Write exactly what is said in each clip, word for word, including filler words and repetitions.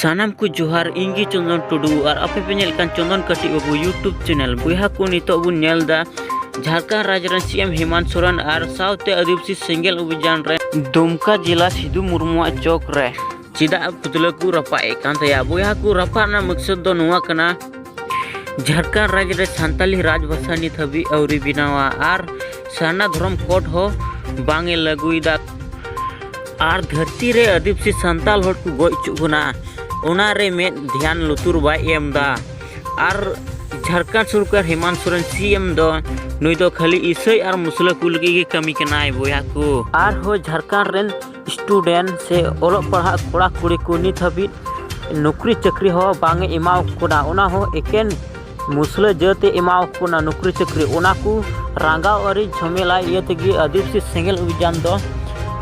ᱥᱟᱱᱟᱢ ᱠᱚ ᱡᱚᱦᱟᱨ, ᱤᱧ ᱜᱮ ᱪᱚᱱᱫᱚᱱ ᱴᱩᱰᱩ ᱟᱨ ᱟᱯᱮ ᱯᱮ ᱧᱮᱞ ᱠᱟᱱ ᱪᱚᱱᱫᱚᱱ ᱠᱟᱹᱴᱤᱡ ᱵᱟᱹᱵᱩ YouTube ᱪᱮᱱᱮᱞ᱾ ᱵᱚᱭᱦᱟ ᱠᱚ, ᱱᱤᱛᱚᱜ ᱵᱚᱱ ᱧᱮᱞ ᱮᱫᱟ ᱡᱷᱟᱲᱠᱷᱚᱸᱰ ᱨᱟᱡᱽ ᱨᱮᱱ ᱥᱤ ᱮᱢ ᱦᱮᱢᱟᱱᱛ ᱥᱚᱨᱮᱱ ᱟᱨ ᱥᱟᱶᱛᱮ ᱟᱹᱫᱤᱵᱟᱹᱥᱤ ᱥᱮᱸᱜᱮᱞ ᱚᱵᱷᱤᱡᱟᱱ ᱨᱮ ᱫᱩᱢᱠᱟ ᱡᱮᱞᱟ ᱥᱤᱫᱩ ᱢᱩᱨᱢᱩᱣᱟᱜ ᱪᱚᱠ ᱨᱮ ᱪᱮᱫᱟᱜ ᱯᱩᱛᱞᱟᱹ ᱠᱚ ᱨᱟᱯᱟᱜ ᱮᱫ ᱠᱟᱱ ᱛᱟᱭᱟ᱾ ᱵᱚᱭᱦᱟ ᱠᱚ, ᱨᱟᱯᱟᱜ ᱨᱮᱱᱟᱜ ᱢᱚᱠᱥᱚᱫ ᱫᱚ ᱱᱚᱣᱟ ᱠᱟᱱᱟ, ᱡᱷᱟᱲᱠᱷᱚᱸᱰ ᱨᱟᱡᱽ ᱨᱮ ᱥᱟᱱᱛᱟᱞᱤ ᱨᱟᱡᱽ ᱵᱷᱟᱥᱟ ᱱᱤᱛ ᱦᱟᱹᱵᱤᱡ ᱟᱹᱣᱨᱤ ᱵᱮᱱᱟᱣᱟ ᱟᱨ ᱥᱟᱨᱱᱟ ᱫᱷᱚᱨᱚᱢ ᱠᱳᱰ ᱦᱚᱸ ᱵᱟᱝ ᱮ ᱞᱟᱹᱜᱩᱭᱮᱫᱟ᱾ ᱟᱨ ᱫᱷᱟᱹᱨᱛᱤ ᱨᱮ ᱟᱹᱫᱤᱵᱟᱹᱥᱤ ᱥᱟᱱᱛᱟᱞ ᱦᱚᱲ ᱠᱚ ᱜᱚᱡ ᱦᱚᱪᱚᱜ ᱠᱟᱱᱟ, ᱚᱱᱟ ᱨᱮ ᱢᱮᱫ ᱫᱷᱮᱭᱟᱱ ᱞᱩᱛᱩᱨ ᱵᱟᱭ ᱮᱢ ᱮᱫᱟ᱾ ᱟᱨ ᱡᱷᱟᱲᱠᱷᱚᱸᱰ ᱥᱚᱨᱠᱟᱨ ᱦᱮᱢᱟᱱᱛ ᱥᱚᱨᱮᱱ ᱥᱤ ᱮᱢ ᱫᱚ ᱱᱩᱭ ᱫᱚ ᱠᱷᱟᱹᱞᱤ ᱤᱥᱟᱹᱭ ᱟᱨ ᱢᱩᱥᱞᱟᱹ ᱠᱚ ᱞᱟᱹᱜᱤᱫ ᱜᱮ ᱠᱟᱹᱢᱤ ᱠᱟᱱᱟᱭ, ᱵᱚᱭᱦᱟ ᱠᱚ᱾ ᱟᱨᱦᱚᱸ ᱡᱷᱟᱲᱠᱷᱚᱸᱰ ᱨᱮᱱ ᱥᱴᱩᱰᱮᱱᱴ ᱥᱮ ᱚᱞᱚᱜ ᱯᱟᱲᱦᱟᱜ ᱠᱚᱲᱟ ᱠᱩᱲᱤ ᱠᱚ ᱱᱤᱛ ᱦᱟᱹᱵᱤᱡ ᱱᱚᱠᱨᱤ ᱪᱟᱹᱠᱨᱤ ᱦᱚᱸ ᱵᱟᱝ ᱮ ᱮᱢᱟᱣ ᱠᱚ ᱠᱟᱱᱟ, ᱚᱱᱟ ᱦᱚᱸ ᱮᱠᱮᱱ ᱢᱩᱥᱞᱟᱹ ᱡᱟᱹᱛ ᱮ ᱮᱢᱟᱣ ᱠᱚ ᱠᱟᱱᱟ ᱱᱚᱠᱨᱤ ᱪᱟᱹᱠᱨᱤ᱾ ᱚᱱᱟ ᱠᱚ ᱨᱟᱸᱜᱟᱣ ᱟᱹᱨᱤ ᱡᱷᱟᱢᱮᱞᱟ ᱤᱭᱟᱹ ᱛᱮᱜᱮ ᱟᱹᱫᱤᱵᱟᱹᱥᱤ ᱥᱮᱸᱜᱮᱞ ᱚᱵᱷᱤᱡᱟᱱ ᱫᱚ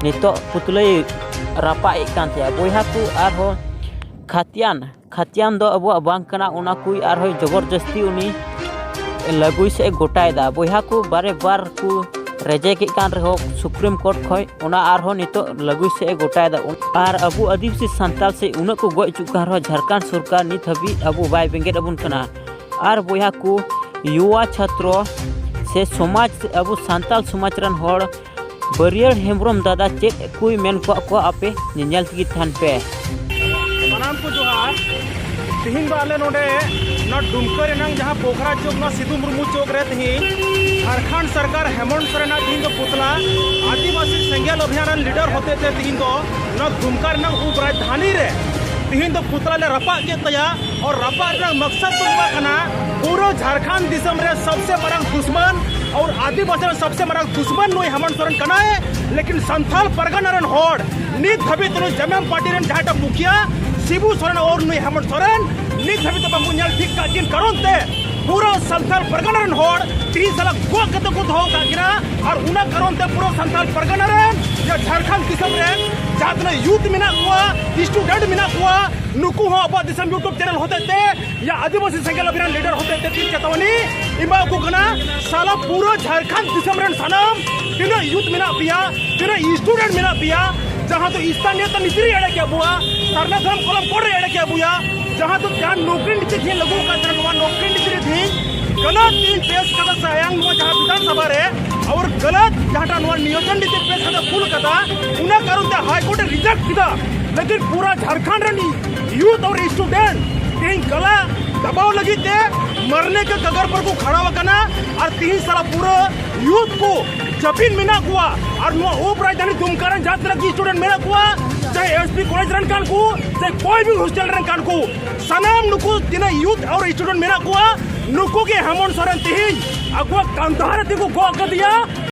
ᱱᱤᱛᱚᱜ ᱯᱩᱛᱞᱟᱹᱭ ᱨᱟᱯᱟᱜ ᱮᱫ ᱠᱟᱱ ᱛᱟᱦᱮᱸᱫ, ᱵᱚᱭᱦᱟ ᱠᱚ᱾ ᱟᱨᱦᱚᱸ ᱠᱷᱟᱛᱤᱭᱟᱱ, ᱠᱷᱟᱛᱤᱭᱟᱱ ᱫᱚ ᱟᱵᱚᱣᱟᱜ ᱵᱟᱝ ᱠᱟᱱᱟ, ᱚᱱᱟ ᱠᱚ ᱟᱨᱦᱚᱸ ᱡᱚᱵᱚᱨᱡᱚᱥᱛᱤ ᱩᱱᱤ ᱞᱟᱹᱜᱩᱭ ᱥᱮᱫ ᱮ ᱜᱚᱴᱟᱭᱮᱫᱟ᱾ ᱵᱚᱭᱦᱟ ᱠᱚ, ᱵᱟᱨᱮ ᱵᱟᱨ ᱠᱚ ᱨᱮᱡᱮᱠᱴ ᱮᱫ ᱠᱟᱱ ᱨᱮᱦᱚᱸ ᱥᱩᱯᱨᱤᱢ ᱠᱳᱨᱴ ᱠᱷᱚᱱ, ᱚᱱᱟ ᱟᱨᱦᱚᱸ ᱱᱤᱛᱚᱜ ᱞᱟᱹᱜᱩᱭ ᱥᱮᱫ ᱮ ᱜᱚᱴᱟᱭᱮᱫᱟ᱾ ᱟᱨ ᱟᱵᱚ ᱟᱹᱫᱤᱵᱟᱹᱥᱤ ᱥᱟᱱᱛᱟᱞ ᱥᱮ ᱩᱱᱟᱹᱜ ᱠᱚ ᱜᱚᱡ ᱦᱚᱪᱚᱜ ᱠᱟᱱ ᱨᱮᱦᱚᱸ ᱡᱷᱟᱲᱠᱷᱚᱸᱰ ᱥᱚᱨᱠᱟᱨ ᱱᱤᱛ ᱦᱟᱹᱵᱤᱡ ᱟᱵᱚ ᱵᱟᱭ ᱵᱮᱸᱜᱮᱫ ᱟᱵᱚᱱ ᱠᱟᱱᱟ᱾ ᱟᱨ ᱵᱚᱭᱦᱟ ᱠᱚ, ᱭᱩᱣᱟ ᱪᱷᱟᱛᱨᱚ ᱥᱮ ᱥᱚᱢᱟᱡᱽ, ᱟᱵᱚ ᱥᱟᱱᱛᱟᱞ ᱥᱚᱢᱟᱡᱽ ᱨᱮᱱ ᱦᱚᱲ ᱵᱟᱹᱨᱭᱟᱹᱲ ᱦᱮᱢᱵᱨᱚᱢ ᱫᱟᱫᱟ ᱪᱮᱫ ᱠᱚᱭ ᱢᱮᱱ ᱠᱚᱣᱟᱜ ᱠᱚᱣᱟ, ᱟᱯᱮ ᱧᱮᱧᱮᱞ ᱛᱮᱜᱮ ᱛᱟᱦᱮᱱ ᱯᱮ᱾ ᱥᱟᱱᱟᱢ ᱠᱚ ᱡᱚᱦᱟᱨ᱾ ᱛᱤᱦᱤᱧ ᱫᱚ ᱟᱞᱮ ᱱᱚᱰᱮ ᱱᱚᱣᱟ ᱰᱩᱢᱠᱟᱹ ᱨᱮᱱᱟᱝ ᱡᱟᱦᱟᱸ ᱯᱳᱠᱷᱨᱟ ᱪᱚᱠ, ᱱᱚᱣᱟ ᱥᱤᱫᱩ ᱢᱩᱨᱢᱩ ᱪᱚᱠ ᱨᱮ ᱛᱤᱦᱤᱧ ᱡᱷᱟᱲᱠᱷᱚᱸᱰ ᱥᱚᱨᱠᱟᱨ ᱦᱮᱢᱚᱱᱛ ᱥᱚᱨᱮᱱᱟᱜ ᱛᱤᱦᱤᱧ ᱫᱚ ᱯᱩᱛᱞᱟ ᱟᱹᱫᱤᱵᱟᱹᱥᱤ ᱥᱮᱸᱜᱮᱞ ᱚᱵᱷᱤᱭᱟᱱ ᱨᱮᱱ ᱞᱤᱰᱟᱨ ᱦᱚᱛᱮ ᱛᱮ ᱛᱤᱦᱤᱧ ᱫᱚ ᱱᱚᱣᱟ ᱫᱩᱢᱠᱟ ᱨᱮᱱᱟᱝ ᱩᱯ ᱨᱟᱡᱽᱫᱷᱟᱱᱤ ᱨᱮ ᱛᱤᱦᱤᱧ ᱫᱚ ᱯᱩᱛᱞᱟ ᱞᱮ ᱨᱟᱯᱟᱜ ᱠᱮᱫ ᱛᱟᱭᱟ᱾ ᱟᱨ ᱨᱟᱯᱟᱜ ᱨᱮᱱᱟᱜ ᱢᱚᱠᱥᱚᱫ ᱫᱚ ᱱᱚᱣᱟ ᱠᱟᱱᱟ, ᱯᱩᱨᱟᱹ ᱡᱷᱟᱲᱠᱷᱚᱸᱰ ᱫᱤᱥᱚᱢ ᱨᱮ ᱥᱚᱵᱥᱮ ᱢᱟᱨᱟᱝ ᱫᱩᱥᱢᱟᱱ ᱟᱨ ᱟᱹᱫᱤᱵᱟᱹᱥᱤ ᱨᱮᱱ ᱥᱚᱵᱥᱮ ᱢᱟᱨᱟᱝ ᱫᱩᱥᱢᱟᱱ ᱱᱩᱭ ᱦᱮᱢᱚᱱᱛ ᱥᱚᱨᱮᱱ ᱠᱟᱱᱟᱭ᱾ ᱞᱮᱠᱤᱱ ᱥᱟᱱᱛᱟᱞ ᱯᱟᱨᱜᱟᱱᱟ ᱨᱮᱱ ᱦᱚᱲ ᱱᱤᱛ ᱫᱷᱟᱹᱵᱤᱡ ᱛᱮ ᱱᱩᱭ ᱡᱮᱢᱮᱢ ᱯᱟᱨᱴᱤ ᱨᱮᱱ ᱡᱟᱦᱟᱸᱭᱴᱟᱜ ᱢᱩᱠᱷᱤᱭᱟᱹ ᱥᱤᱵᱩ ᱥᱚᱨᱮᱱ ᱟᱨ ᱱᱩᱭ ᱦᱮᱢᱚᱱᱛ ᱥᱚᱨᱮᱱ ᱱᱤᱛ ᱫᱷᱟᱹᱵᱤᱡ ᱛᱮ ᱵᱟᱝᱠᱚ ᱧᱮᱞ ᱴᱷᱤᱠ ᱠᱟᱜ ᱠᱤᱱ ᱠᱟᱨᱚᱱ ᱛᱮ ᱯᱩᱨᱟᱹ ᱥᱟᱱᱛᱟᱞ ᱯᱟᱨᱜᱟᱱᱟ ᱨᱮᱱ ᱦᱚᱲ ᱛᱤᱦᱤᱧ ᱥᱟᱞᱟᱜ ᱜᱚᱜ ᱠᱟᱛᱮ ᱠᱚ ᱫᱚᱦᱚ ᱠᱟᱜ ᱠᱤᱱᱟ᱾ ᱟᱨ ᱚᱱᱟ ᱠᱟᱨᱚᱱ ᱛᱮ ᱯᱩᱨᱟᱹ ᱥᱟᱱᱛᱟᱞ ᱯᱟᱨᱜᱟᱱᱟ ᱨᱮᱱ ᱡᱟᱦᱟᱸ ᱡᱷᱟᱲᱠᱷᱚᱸᱰ ᱫᱤᱥᱚᱢ ᱨᱮᱱ ᱡᱟᱦᱟᱸ ᱛᱤᱱᱟᱹᱜ ᱭᱩᱛᱷ ᱢᱮᱱᱟᱜ ᱠᱚᱣᱟ, ᱥᱴᱩᱰᱮᱱᱴ ᱢᱮᱱᱟᱜ ᱠᱚᱣᱟ, ᱱᱩᱠᱩ ᱦᱚᱸ ᱟᱵᱚᱣᱟᱜ ᱫᱤᱥᱚᱢ YouTube ᱪᱮᱱᱮᱞ ᱦᱚᱛᱮᱡ ᱛᱮ ᱭᱟ ᱟᱹᱫᱤᱵᱟᱹᱥᱤ ᱥᱮᱸᱜᱮᱞ ᱚᱵᱷᱤᱭᱟᱱ ᱞᱤᱰᱟᱨ ᱦᱚᱛᱮᱡ ᱛᱮ ᱛᱤᱱ ᱪᱮᱛᱟᱣᱱᱤ ᱮᱢᱟ ᱠᱚ ᱠᱟᱱᱟ᱾ ᱥᱟᱞᱟ ᱯᱩᱨᱟᱹ ᱡᱷᱟᱲᱠᱷᱚᱸᱰ ᱫᱤᱥᱚᱢ ᱨᱮᱱ ᱥᱟᱱᱟᱢ ᱛᱤᱱᱟᱹᱜ ᱭᱩᱛᱷ ᱢᱮᱱᱟᱜ ᱯᱮᱭᱟ, ᱛᱤᱱᱟᱹᱜ ᱥᱴᱩᱰᱮᱱᱴ ᱢᱮᱱᱟᱜ ᱯᱮᱭᱟ, ᱡᱟᱦᱟᱸ ᱫᱚ ᱥᱛᱷᱟᱱᱤᱭᱚᱛᱟ ᱱᱤᱛᱤ ᱨᱮ ᱮᱲᱮ ᱠᱮᱫ ᱵᱚᱣᱟ, ᱥᱟᱨᱱᱟ ᱫᱷᱚᱨᱚᱢ ᱠᱚᱞᱚᱢ ᱠᱳᱰ ᱨᱮ ᱮᱲᱮ ᱠᱮᱫ ᱵᱚᱭᱟ, ᱡᱟᱦᱟᱸ ᱫᱚ ᱡᱟᱦᱟᱸ ᱱᱚᱠᱨᱤ ᱱᱤᱛᱤ ᱛᱮᱦᱮᱧ ᱞᱟᱹᱜᱩ ᱟᱠᱟᱫ ᱛᱟᱦᱮᱱᱟ, ᱱᱚᱣᱟ ᱱᱚᱠᱨᱤ ᱱᱤᱛᱤ ᱨᱮ ᱛᱮᱦᱮᱧ ᱜᱟᱞᱟᱛ ᱛᱮᱦᱮᱧ ᱯᱮᱥ ᱠᱟᱫᱟ ᱥᱮ ᱟᱭᱟᱝ ᱱᱚᱣᱟ ᱡᱟᱦᱟᱸ ᱵᱤᱫᱷᱟᱱ ᱥᱚᱵᱷᱟ ᱨᱮ ᱟᱵᱚ ᱜᱟᱞᱟᱛ ᱡᱟᱦᱟᱸᱴᱟᱜ ᱱᱚᱣᱟ ᱱᱤᱭᱳᱡᱚᱱ ᱱᱤᱛᱤ ᱯᱮᱥ ᱠᱟᱛᱮ ᱵᱷᱩᱞ ᱠᱟᱫᱟ, ᱚᱱᱟ ᱠᱟᱨᱚᱱ ᱛᱮ ᱦᱟᱭ ᱠᱳᱨᱴ ᱮ ᱨᱤᱡᱮᱠᱴ ᱠᱮᱫᱟ᱾ ᱞᱮᱠᱤᱱ ᱯᱩᱨᱟ ᱡᱷᱟᱲᱠᱷᱚᱸᱰ ᱨᱮᱱ ᱭᱩᱛᱷ ᱟᱨ ᱥᱴᱩᱰᱮᱱᱴ ᱛᱮᱦᱮᱧ ᱜᱟᱞᱟ ᱫᱟᱵᱟᱣ ᱞᱟᱹᱜᱤᱫ ᱛᱮ ᱢᱟᱨᱱᱮ ᱠᱟ ᱠᱟᱜᱟᱨ ᱯᱚᱨ ᱠᱚ ᱠᱷᱟᱲᱟᱣ ᱟᱠᱟᱱᱟ᱾ ᱟᱨ ᱛᱮᱦᱮᱧ ᱥᱟᱞᱟ ᱯᱩᱨᱟᱹ ᱭᱩᱛᱷ ᱠᱚ ᱡᱟᱹᱯᱤᱫ ᱢᱮᱱᱟᱜ ᱠᱚᱣᱟ᱾ ᱟᱨ ᱱᱚᱣᱟ ᱩᱯ ᱨᱟᱡᱽᱫᱷᱟᱱᱤ ᱫᱩᱢᱠᱟ ᱨᱮᱱ ᱡᱟᱦᱟᱸ ᱛᱤᱱᱟᱹᱜ ᱜᱮ ᱥᱴᱩᱰᱮᱱᱴ ᱢᱮᱱᱟᱜ ᱠᱚᱣᱟ, ᱪᱟᱦᱮ ᱮᱥ ᱯᱤ ᱠᱚᱞᱮᱡᱽ ᱨᱮᱱ ᱠᱟᱱ ᱠᱚ, ᱪᱟᱦᱮ ᱠᱚᱭ ᱵᱤ ᱦᱳᱥᱴᱮᱞ ᱨᱮᱱ ᱠᱟᱱ ᱠᱚ, ᱥᱟᱱᱟᱢ ᱱᱩᱠᱩ ᱛᱤᱱᱟᱹᱜ ᱭᱩᱛᱷ ᱟᱨ ᱥᱴᱩᱰᱮᱱᱴ ᱢᱮᱱᱟᱜ ᱠᱚᱣᱟ, ᱱᱩᱠᱩ ᱜᱮ ᱦᱮᱢᱚᱱᱛ ᱥᱚᱨᱮᱱ ᱛᱮᱦᱮᱧ ᱟᱠᱚᱣᱟᱜ ᱠᱟᱱᱫᱷᱟ ᱨᱮ ᱛᱤᱸᱜᱩ ᱜᱚᱜ ᱟᱠᱟᱫᱮᱭᱟ᱾